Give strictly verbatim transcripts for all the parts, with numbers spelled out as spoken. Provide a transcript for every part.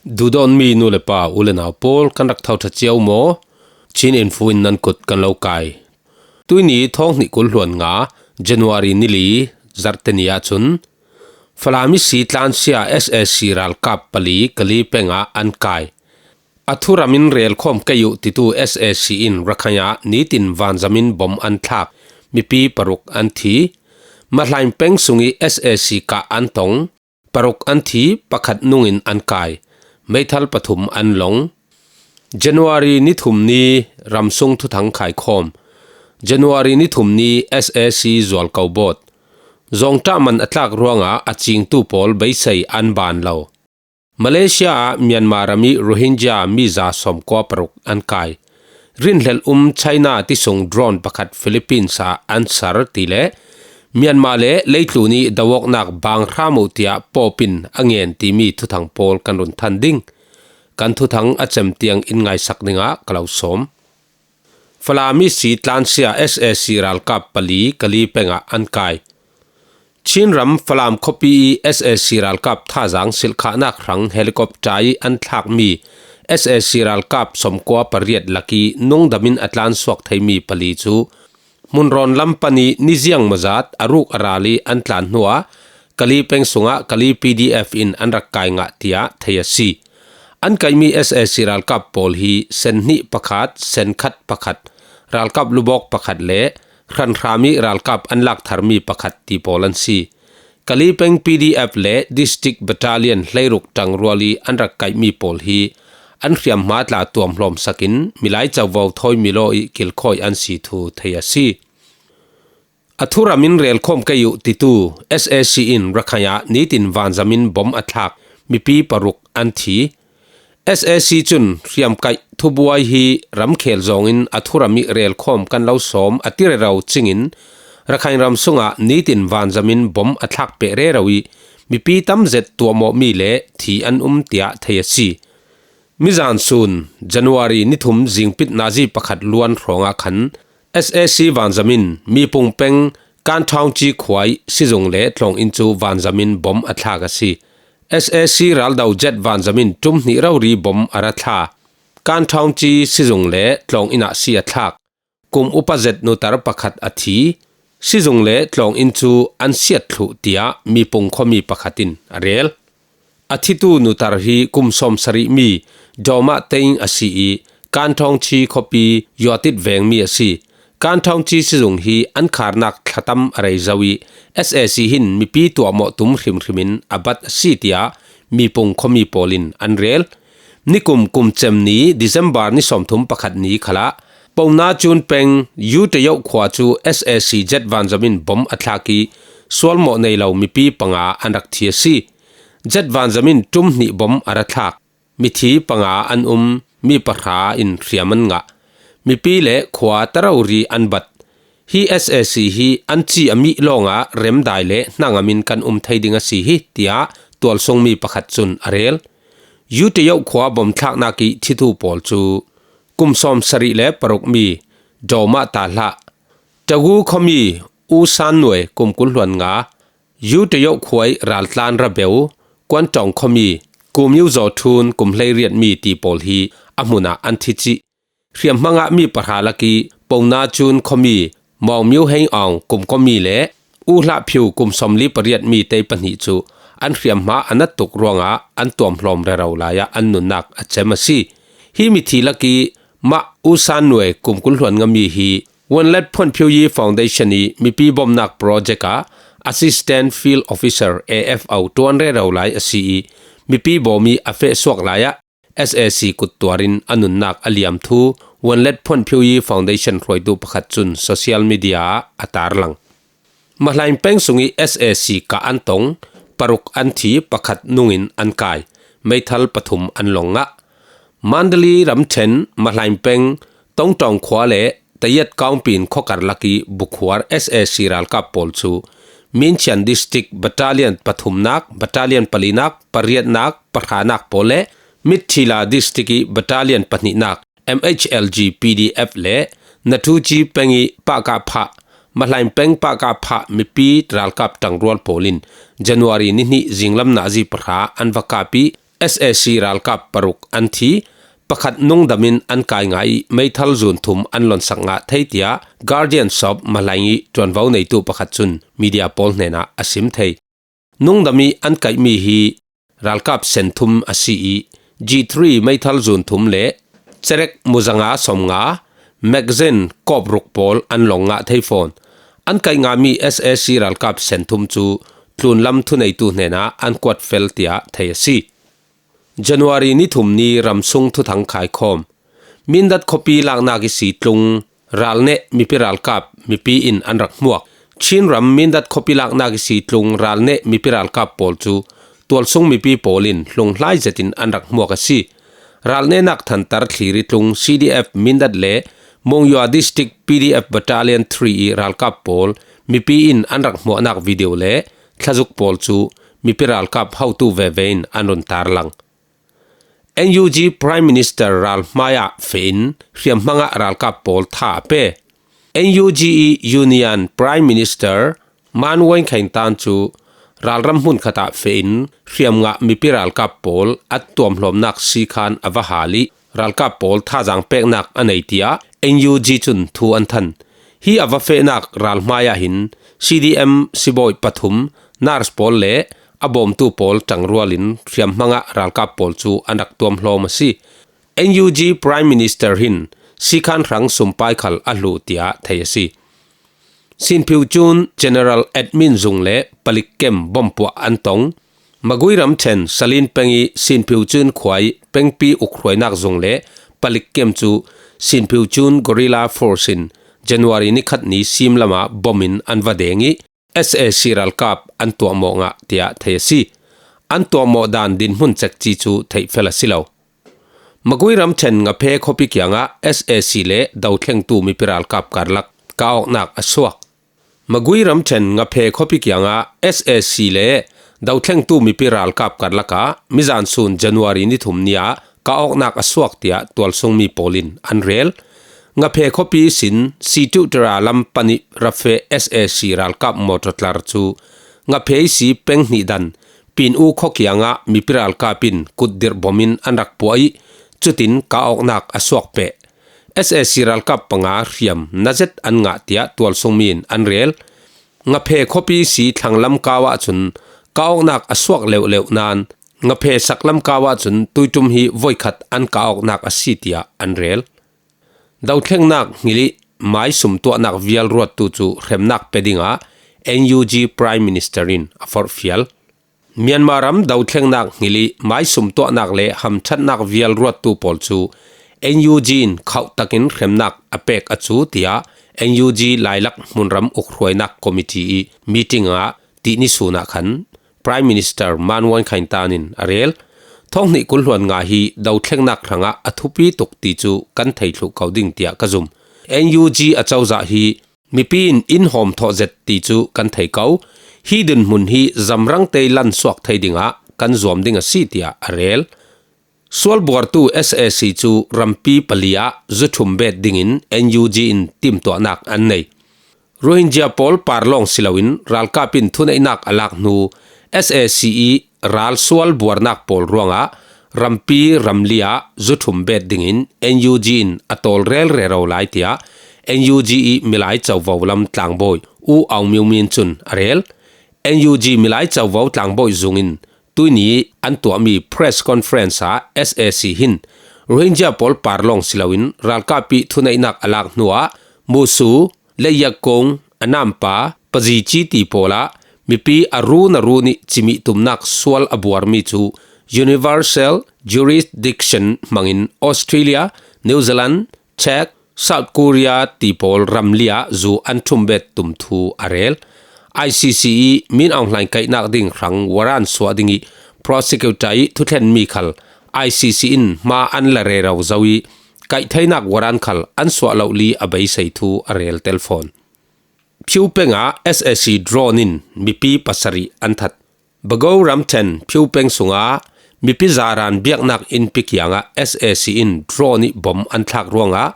Duhdawtmi nu le pa, u le nau pawl, kan rak tho ṭha cio maw? Chin Info in nan kut kan lo kai. Tuini thawng hnih kul hluan nga, January ni li, Zarhte ni ahcun Falam ihsi tlansia S A C ralkap pali Kali pengah an kai. A thuramin relkhawm kei uh titu S A C in Rakhine ah nitin vanzamin bom an thlak, mipi paruk an thi. Mahlain peng sung ih S A C kah an tong, paruk an thi, pakhat nungin an kai. Meithal pathum an long. January ni thum ni ramsung thuthang khaikhawm. January ni thum ni S A C Zualko bawt. Zawngṭah man a tlak ruangah a cingtu pawl beisei an ban lo. Malaysia ah Myanmar ram ih Rohingya mi za sawmkua paruk an kai. Rinhlelh um China tisung drone pakhat Philippines ah an sar ti le Myanmar le leitlun ih do awknak bang hram uh tiah Pope in a ngen timi thuthang pawl kan run than ding. Kan thuthang a cem tiang in ngaisak dingah ka lo sawm. Falam ihsi tlansia S A C ralkap pali Kali pengah an kai. Chin ram Falam khuapi ih S A C ralkap thazaang silhkhahnak hrang helicopter ih an thlakmi S A C ralkap sawmkua pariat lak ih nungdamin a tlansuak theimi pali cu hmunrawn lam pan ih niziang mawzat a ruk a ral ih an tlan hnuah Kali peng sungah Kali P D F in an rak kai ngah tiah thei a si. An kaihmi S A C ralkap pawl hi sen hnih pakhat, sen khat pakhat, ralkap lubawk pakhat le hranhram ih ralkap an lak tharmi pakhat ti pawl an si. Kali peng P D F le District Battalion hleiruk ṭangrual ih an rak kaihmi pawl hi an hriamhma tla tuamhlawm sakin milai covo thawi milaw ih kilkhawi an si thu thei a si. A thuramin relkhawm kei uh titu S A C in Rakhine ah nitin vanzamin bom a thlak, mipi paruk an thi. S A C cun hriamkaih thubuai hi ramkhel zawngin a thuram ih relkhawm kan lo sawm a ti rero cingin Rakhine ram sungah nitin vanzamin bom a thlak peh rero ih mipi tam zet tuahmawhmi le thi an um tiah thei a si. Mizan sun, January ni thum zingpit nazi pakhat luan hrawngah khan S A C vanzamin Mipung peng Kanthawngci khuai sizung le tlawnginn cu vanzamin bom a thlak a si. S A C raldo jet vanzamin ṭum hnih rori bom a ra thla. Kanthawngci sizung le tlawnginn ah si a thlak. Kum upa zet nutar pakhat a thi. Sizung le tlawnginn cu an siat thluh tiah Mipung khuami pakhat in a rel. A thitu nutar hi kum sawmsarih mi Dawmah Teing a si ih Kanthawngci khuapi Yuatit vengmi a si. Kanthawngci sizung hi an kharnak thlatam a rei zo ih S A C hin mipi tuahmawh tum hrimhrim in a bat a si tiah Mipung khuami pawl in an rel. Nikum kum cem ni December ni sawmthum pakhat ni khalah Pona Cun peng Yu Tayo khua cu S A C jet vanzamin bom a thlak ih sualmawh nei lo mipi panga an rak thi a si. Jet vanzamin ṭum hnih bom a ra thlak. Mithi panga an um, mi pahra in hriam an ngah. Mipi le khua tarori an bat. Hi S A C hi an ci a mih lawngah remdai le hnangam in kan um thei ding a si hi, tiah tualsungmi pakhat cun a rel. Yu Tayo khua bomthlaknak ih thitu pawl cu kum sawmsarih le parukmi Dawmah Tahlah, Tagu khuami U San Nuai kum kul hluan nga, Yu Tayo khuai raltlan rabeu, Kuantawng khuami Ku Myu Zaw Thun kum hleiriatmi ti pawl hi a hmunah an thi cih. Hriamhma ngahmi pahra lakih Pona Cun khuami Mawng Myu Heng Awng kum khuami le U Hlah Phiu kum sawmli pariatmi tei pahnih cu an hriamhma a nat tuk ruangah an tuamhlawm rero lai ah an nunnak a cem a si. Hi mithi lakih mah U San Nuai kum kul hluan ngami hi Wanlet Phuanphioyi Foundation ih mipi bomnak project ah Assistant Field Officer, A F O, ṭuan rero lai a si ih mipi bawm ih a fehsuak lai ah S A C kuttuar in a nunnak a liam thu Wanlet Phuanphioyi Foundation hruaitu pakhat cun social media ah a tarlang. Mahlain peng sungih S A C kah an tong, paruk an thi, pakhat nungin an kai, meithal pathum an long ngah. Mandalay ramṭhen Mahlain peng Tongtawng khua le Tayat Kaungpin khuakar lakih bukhuar S A C ralkap pawl cu Minchian District Battalion pathumnak, Battalion palinak, pariatnak, pahranak pawl le Mitthila District ih Battalion pahnihnak M H L G P D F le Natuci peng ih Pahkah phah, Mahlain peng Pahkah phah mipi ralkap ṭangrual pawl in January ni hnih zinglam nazi pahra an va kap ih S A C ralkap paruk an thi, pakhat nungdamin an kai ngah ih meithal zun thum an lonsak ngah thei, tiah Guardian Shop Malhaing ih ṭuanvo neitu pakhat cun media pawl hnenah a sim thei. Nungdam ih an kaihmi hi ralkap sen thum a si ih, G three meithal zun thum le cerek muzanga sawmnga, magazine kawp ruk pawl an long ngah thei fawn. An kaih ngahmi S A C ralkap sen thum cu tlunlam thuneitu hnenah an kuat fel, tiah thei a si. January ni thum ni ramsung thuthang khaikhawm. Mindat khuapi laknak ihsi tlung ral neh mipi ralkap mipi in an rak hmuak. Chin ram Mindat khuapi laknak ihsi tlung ral neh mipi ralkap pawl cu tualsung mipi pawl in hlunghlai zetin an rak hmuak a si. Ral nehnak thantar thlir ih tlung C D F Mindat le Monywa District P D F Battalion three ih ralkap pawl mipi in an rak hmuahnak video le thlazuk pawl cu mipi ralkap hotu veve in an run tarlang. N U G Prime Minister ral hmaiah feh in hriamhmangah ralkap pawl tha a pe. N U G ih Union Prime Minister Man Win Khaing Tan cu ralram hmunkhat ah feh in hriamngah mipi ralkap pawl a tuamhlawmnak sikhan a va hal ih ralkap pawl thazaang peknak a nei, tiah N U G cun thu an than. Hi a va fehnak ral hmaiah hin C D M sibawi pathum, nurse pawl le a bawmtu pawl ṭangrual in hriamhmangah ralkap pawl cu an rak tuamhlawm a si. N U G Prime Minister hin sikhan hrang sumpai khal a hluh, tiah thei a si. Sinphiu cun General Admin zung le palik kem bompuah an tong. Magui ramṭhen Salin peng ih Sinphiu cun khua ih pengpi ukhruainak zung le palik kem cu Sinphiu cun Guerrilla Force in January ni khat ni simlam ah bom in an va deng ih S A C ralkap an tuahmawh ngah, tiah thei a si. An tuahmawh dan dinhmun cekci cu theih fel a si lo. Magui ramṭhen Ngaphe khuapi kiangah S A C le dothlengtu mipi ralkap karlak kah awknak a suak. Magui ramṭhen Ngaphe khuapi kiangah S A C le dothlengtu mipi ralkap karlakah mizan sun January ni thum ni ah kah awknak a suak, tiah tualsungmi pawl in an rel. Ngaphe khuapi ihsin Situtera lam panih ra feh S A C ralkap mawṭaw tlar cu Ngaphe ihsi peng hnih dan Pin U khua kiangah mipi ralkap in kutdirh bom in an rak puah ih cutin kah awknak a suak peh. S A C ralkap panga hriam nazet an ngah, tiah tualsungmi in an rel. Ngaphe khuapi ihsi thlanglam kau ahcun kah awknak a suak leuhleuh nain Ngaphe saklam kau ahcun tuiṭum hi voikhat an kah awknak a si, tiah an rel. Dothlengnak hngilh ih maisum tuahnak vial ruattu cu hremnak pe dingah N U G Prime Minister in a forhfial. Myanmar ram dothlengnak hngilh ih maisum tuahnak le hamṭhatnak vial ruattu pawl cu N U G in khauh takin hremnak a pek a cu, tiah N U G Lailak Hmunram Ukhruainak Committee ih meeting ah tihni sun ah khan Prime Minister Man Win Khaing Tan in a rel. Thawng hnih kul hluan nga hi dothlengnak hrangah a thupi tuk ti cu kan thei thluh ko ding, tiah ka zum. N U G a cozah hi mipi in in hawm thawh zet ti cu kan thei ko. Hi dinhmun hi zamrang te ih lan suak thei dingah kan zuam ding a si, tiah a rel. Sual buartu S A C cu rampi pali ah zu thum bet dingin N U G in timtuahnak an nei. Rohingya pawl parlawng si loin ralkap in thuneihnak a lak hnu S A C ih ral sual buarnak pawl ruangah rampi ramli ah zu thum bet dingin N U G in a tawl rel rero lai, tiah N U G ih Milai Covo lam tlangbawi U Aung Myo Min cun a rel. N U G Milai Covo tlangbawi zung in tuihni an tuahmi press conference ah S A C hin Rohingya pawl parlawng si loin ralkap ih thuneihnak a lak hnuah Musu, Leiyakkong, Anampa, Pazici ti pawl ah mipi a run a run ih cimih tumnak sual a buarmi cu Universal Jurisdiction hmangin Australia, New Zealand, Czech, South Korea ti pawl ramli ah zu an thumbet tum thu a rel. I C C ih Min Aung Hlaing kaihnak ding hrang warrant suah ding ih prosecutor ih thuthlenmi khal I C C in hma an la rero zo ih kaihtheinak warrant khal an suah lohli a beisei thu a rel tel fawn. Phyu peng ah S A C drone in mipi pasarih an that. Bago ramṭhen Phyu peng sungah mipi zaran biaknak innpi kiangah S A C in drone ih bom an thlak ruangah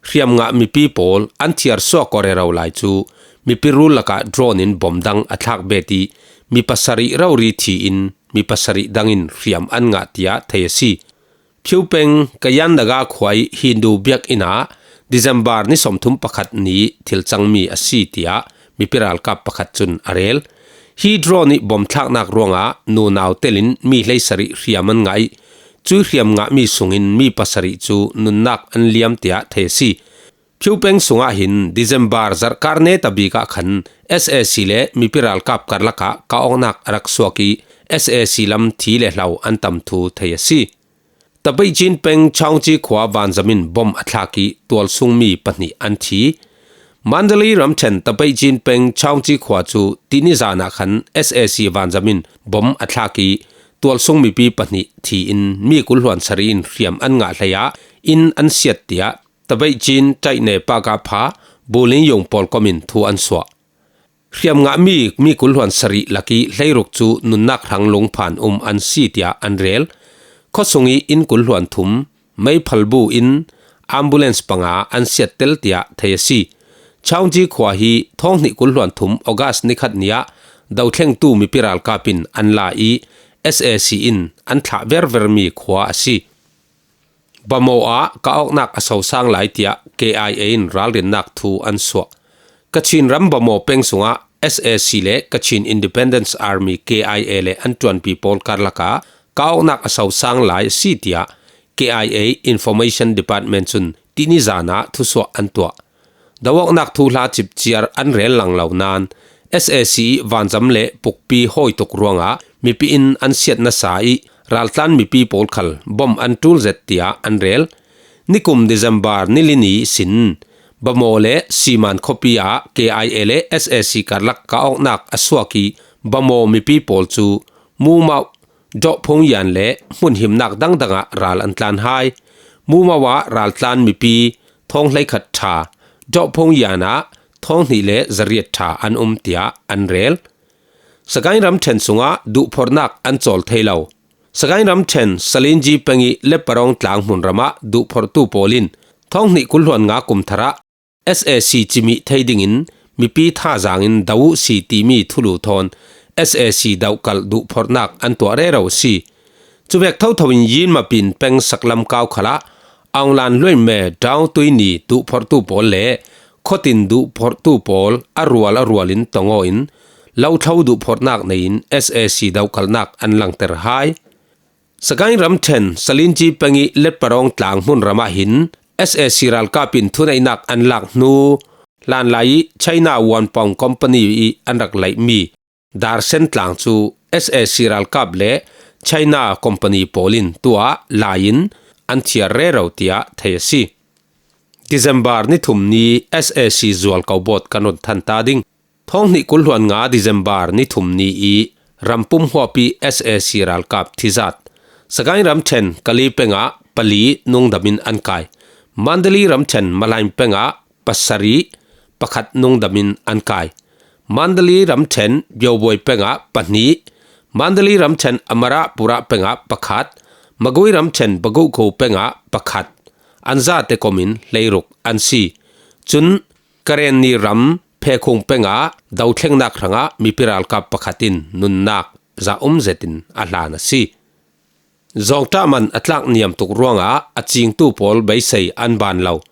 hriamngah mipi pawl an thiar suak aw rero lai cu mipi rul lakah drone in bom dang a thlak bet ih mi pasarih rori thi in mi pasarih dangin hriam an ngah tiah thei a si. Phyu peng Kayan Naga khua ih Hindu biakinn ah December ni sawmthum pakhat ni thil cangmi a si tiah mipi ralkap pakhat cun a rel. Hi drone ih bom thlaknak ruangah nunau telin mi hleisarih hriam an ngah ih, cui hriam ngahmi sungin mi pasarih cu nunnak an liam tiah thei a si. Phyu peng sungah hin December zarhkar netabik ah khan S A C le mipi ralkap karlak ah kah awknak a rak suak ih, S A C lam thi le hlo an tam thu thei a si. Tabeicin peng Chaungji khua vanzam in bom a thlak ih, tualsungmi pahnih an thi. Mandalay ramṭhen Tabeicin peng Chaungji khua cu tini zan ah khan S A C vanzam in bom a thlak ih, tualsung mipi pahnih thi in mi kul hluan sarih in hriam an ngah hlei ah inn an siat tiah Tabeicin Taine Pakapha Bulin Yung pawlkom in thu an suah. Hriam ngahmi mi kul hluan sarih lak ih hleiruk cu nunnak hrang lungphan um an si tiah an rel. Khuasung ih inn kul hluan thum, meiphalbu in ambulance panga an siattel tiah thei a si. Chaungji khua hi thawng hnih kul hluan thum August nikhat ni ah dothlengtu mipi ralkap in an la ih S A C in an thlah ververmi khua a si. Bamaw ah kah awknak a sosang lai tiah K I A in ralrinnak thu an suah. Kachin ram Bamaw peng sungah S A C le Kachin Independence Army K I A le an ṭuanpi pawl karlak ah kah awknak a sosang lai a si tiah K I A Information Department cun tini zan ah thusuah an tuah. Do awknak thuhla cipciar an rel lang lo nain S A C ih vanzam le pukpi hawi tuk ruangah mipi inn an siat nasa ih raltlan mipi pawl khal bom an ṭul zet tiah an rel. Nikum December ni li ni ihsin Bamaw le Siman khuapi ah K I A le S A C karlak kah awknak a suak ih Bamaw mipi pawl cu Mumau, Dawhphung Yan le hmunhimnak dangdang ah ral an tlan hai. Mumau ah raltlan mipi thawng hleikhat ṭha, Dawhphung Yan ah thawng hnih le zariat ṭha an um tiah an rel. Sagaing ramṭhen sungah duhphorhnak an cawl thei lo. Sagaing ramṭhen Salinji peng ih Leparawng tlang hmunram ah duhphorhtu pawl in thawng hnih kul hluan nga kum thar ah S A C cimih thei dingin mipi thazaang in do uh si timi thulu thawn S A C dohkalh duhphorhnak an tuah rero a si. Cuvek thotho in Yinmabin peng saklam kau khalah Aung Lan Luaime Daung Tuini duhphorhtu pawl le khuatin duhphorhtu pawl a rual a rual in tong aw in lothlo duhphorhnak nei in S A C dohkalhnak an langter hai. Sagaing ramṭhen Salinji peng ih Leparawng tlang hmunram ah hin S A C ralkap in thuneihnak an lak hnu hlan lai ih China Wanpong Company ih an rak laihmi Darsen tlang cu S A C ralkap le China company pawl in tuah lai in an thiar rero tiah thei a si. December ni thum ni S A C zualko bawt kan run than ta ding. Thawng hnih kul hluan nga December ni thum ni ih rampum huapi S A C ralkap thizat. Sagaing ramṭhen Kali peng ah pali nungdam in an kai. Mandalay ramṭhen Malain peng ah pasarih, pakhat nungdam in an kai. Mandalay ramṭhen Byobuai peng ah pahnih, Mandalay ramṭhen Amarapura peng ah pakhat, Magway ramṭhen Baguko peng ah pakhat, an zate kom in hleiruk an si. Cun Karenni ram Phekhung peng ah dothlengnak hrangah mipi ralkap pakhat in nunnak za um zetin a hlan a si. Zawngṭah man a tlak niam tuk ruangah a cingtu pawl beisei an ban lo.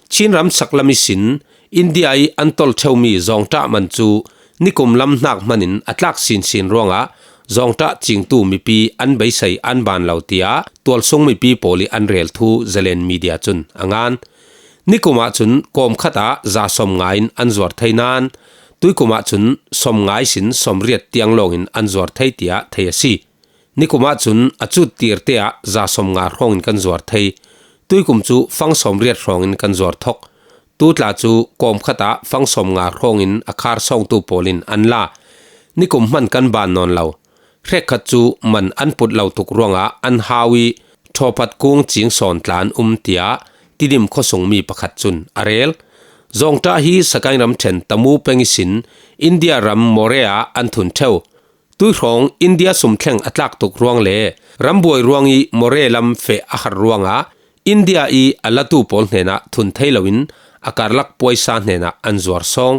Chin ram saklam ihsin India ih an tolh ṭheumi zawngṭah man cu nikum lam hnak hmanin a tlak sinsin ruangah zawngṭah cingtu mipi an beisei an ban lo, tiah tualsung mipi pawl ih an rel thu Zalen Media cun a ngan. Nikum ahcun kawmkhat ah za sawmnga in an zuar thei nain tuikum ahcun sawmnga ihsin sawmriat tiang lawngin an zuar thei, tiah thei a si. Nikum ahcun a cut tirte ah za sawmnga hrawngin kan zuar thei. Tuikum cu fang sawmriat hrawngin kan zuar thok. Tu tla cu kawmkhat ah fang sawmnga hrawngin a khar sawngtu pawl in an la. Nikum hman kan ban nawn lo. Hrekkhat cu man an put lo tuk ruangah an hau ih ṭhawphat kung cing sawn tla an um, tiah Tidim khuasungmi pakhat cun a rel. Zawngṭah hi Sagaing ramṭhen Tamu peng ihsin India ram Moreh ah an thun ṭheu. Tuihrawng India sumthleng a tlak tuk ruang le rambuai ruang ih Moreh lam feh a harh ruangah India ih a latu pawl hnenah thun thei loin a karlak puaisa hnenah an zuar sawng.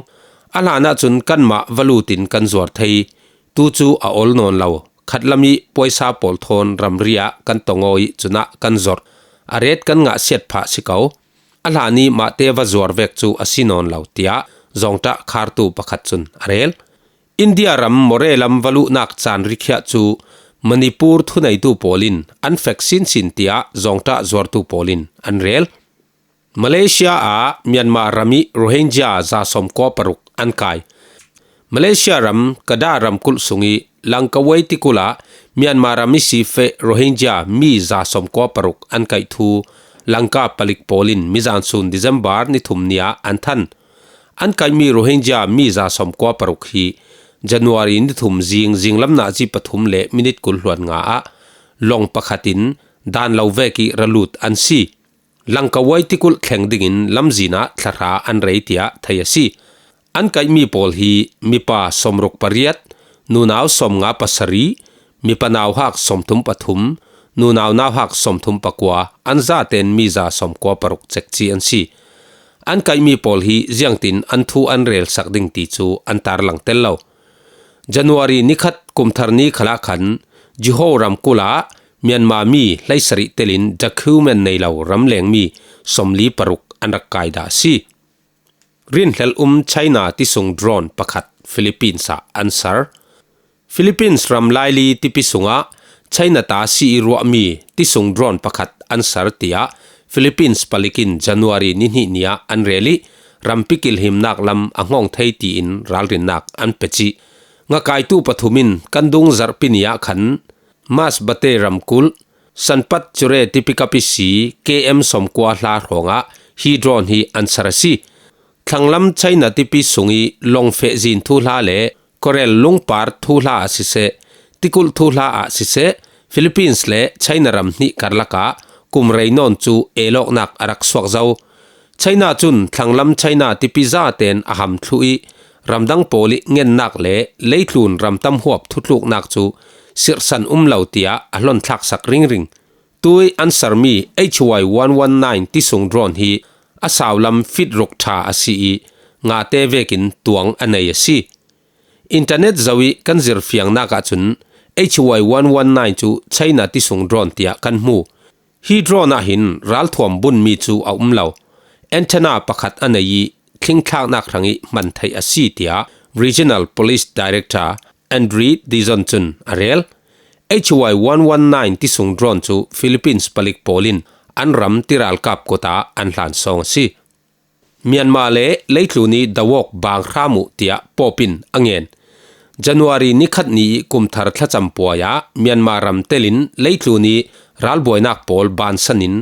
A hlan ahcun kanmah va lutin kan zuar thei. Tu cu a ol nawn lo. khatlam ih puaisa pawl thawn ramri ah kan tong aw ih cunah kan zorh. A ret kan ngah siat phah si ko. A hlan ih mahte va zuar vek cu a si nawn lo, tiah zawngṭah khartu pakhat cun a rel. India ram Moreh lam va luhnak caan rikhiah cu Manipur thuneitu pawl in an fek sinsin, tiah zawngṭah zuartu pawl in an rel. Malaysia ah Myanmar ram ih Rohingya za sawmkua paruk an kai. Malaysia ram Kedah ramkulh sungih Langkawi tikulh ah Myanmar ram ihsi feh Rohingya mi za sawmkua paruk an kaih thu Langka palik pawl in mizan sun December ni thum ni ah an than. An kaihmi Rohingya mi za sawmkua paruk hi January ni thum zing zinglam nazi pathum le minit kul hluan nga ah long pakhat in dan lo vek ih ra lut an si. Langkawi tikulh thleng dingin lamzin ah thlahra an rei, tiah thei a si. An kaihmi pawl hi mipa sawmruk pariat, nunau sawmnga pasarih, mipa nauhak sawmthum pathum, nunau nauhak sawmthum pakua, an zaten mi za sawmkua paruk cekci an si. An kaihmi pawl hi ziangtin an thu an relsak ding ti cu an tarlang tel lo. January nikhat kumthar ni khalah khan Juho ramkulh ah Myanmar mi hleisarih telin document nei lo ramleng mi sawmli paruk an rak kai dah a si. Rinhlel um China tisung drone pakhat Philippines ah an sar. Philippines ram Laili tipi sungah China ta si ih ruahmi tisung drone pakhat an sar, tiah Philippines palik in January ni hnih ni ah an rel ih rampi kilhimnak lam a hngawng thei tiin ralrinnak an pe cih. Ngakaitu pathum in kan dung zarhpi ni ah khan Masbate ramkulh, Sanpat Chure tipi kap ihsi K M sawmkua hla hrawngah hi drone hi an sar a si. Thlanglam China tipi sungih longfeh zin thuhla le Coral lungpar thuhla ah siseh, tikulh thuhla ah siseh, Philippines le China ram hnih karlak ah kum rei nawn cu elawknak a rak suak zo. China cun thlanglam China tipi zaten a ham thluh ih ramdang pawl ih ngennak le leitlun ramtam huap thutluknak cu sirhsan um lo, tiah a hlonthlaksak ringring. Tui an sarmi H Y one one nine tisung drone hi a saulam fit ruk ṭha a si ih ngate vekin tuang a nei a si. Internet zoh ih kan zirfiangnak ahcun H Y one one nine cu China tisung drone tiah kan hmu. Hi drone ah hin ralthuam bunmi cu a um lo. Antenna pakhat a nei ih thlingthlaknak hrangih hman theih a si, tiah Regional Police Director Andri Dizon cun a rel. H Y one one nine tisung drone cu Philippines palik pawl in an ram tiralkap kut ah an hlan sawng a si. Myanmar le leitlun ih dawawk bang hram uh, tiah Pope in a ngen. January nikhat ni ih kumthar thlacam puai ah Myanmar ram telin leitlun ih ralbuainak pawl bansan in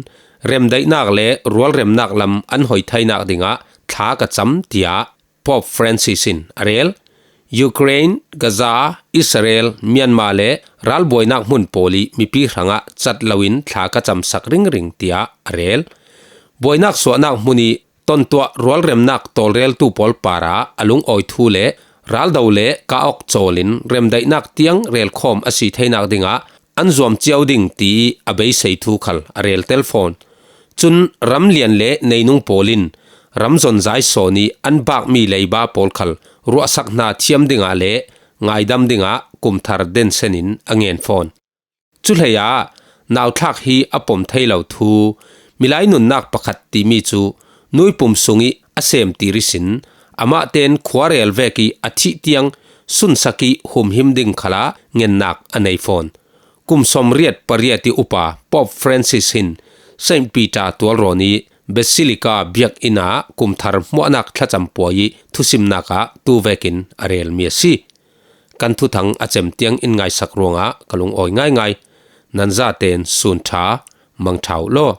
remdaihnak le rualremnak lam an hoih thainak dingah thla ka cam, tiah Pope Francis in a rel. Ukraine, Gaza, Israel, Myanmar le ralbuainak hmun pawl ih mipi hrangah cat loin thla ka camsak ringring, tiah a rel. Buainak suahnak hmun ih tontuah rualremnak tawlreltu pawl parah a lungawi thu le raldo le ka awk cawlin remdaihnak tiang relkhawm a si theinak dingah an zuam cio ding tiih a beisei thu khal a rel tel fawn. Cun ramlian le neinung pawl in ram zonzai sawn ih an bakmi leiba pawl khal ruahsak hna thiam dingah le ngaidam dingah kumthar densen in a ngen fawn. Cuhlei ah nauthlak hi a pom thei lo thu, milai nunnak pakhat timi cu nuipum sungih a sem tir ihsin amah ten khuarel vek ih a thih tiang sunsak ih humhim ding khalah ngennak a nei fawn. Kum sawmriat pariat ih upa Pope Francis hin Saint Peter tualrawn ih Basilica biakinn ah kumthar hmuahnak thlacam puai ih thusimnak ah tu vekin a relmi a si. Kan thuthang a cem tiang in ngaisak ruangah ka lungawi ngaingai. Nan zaten sun ṭha, mang ṭha uh law.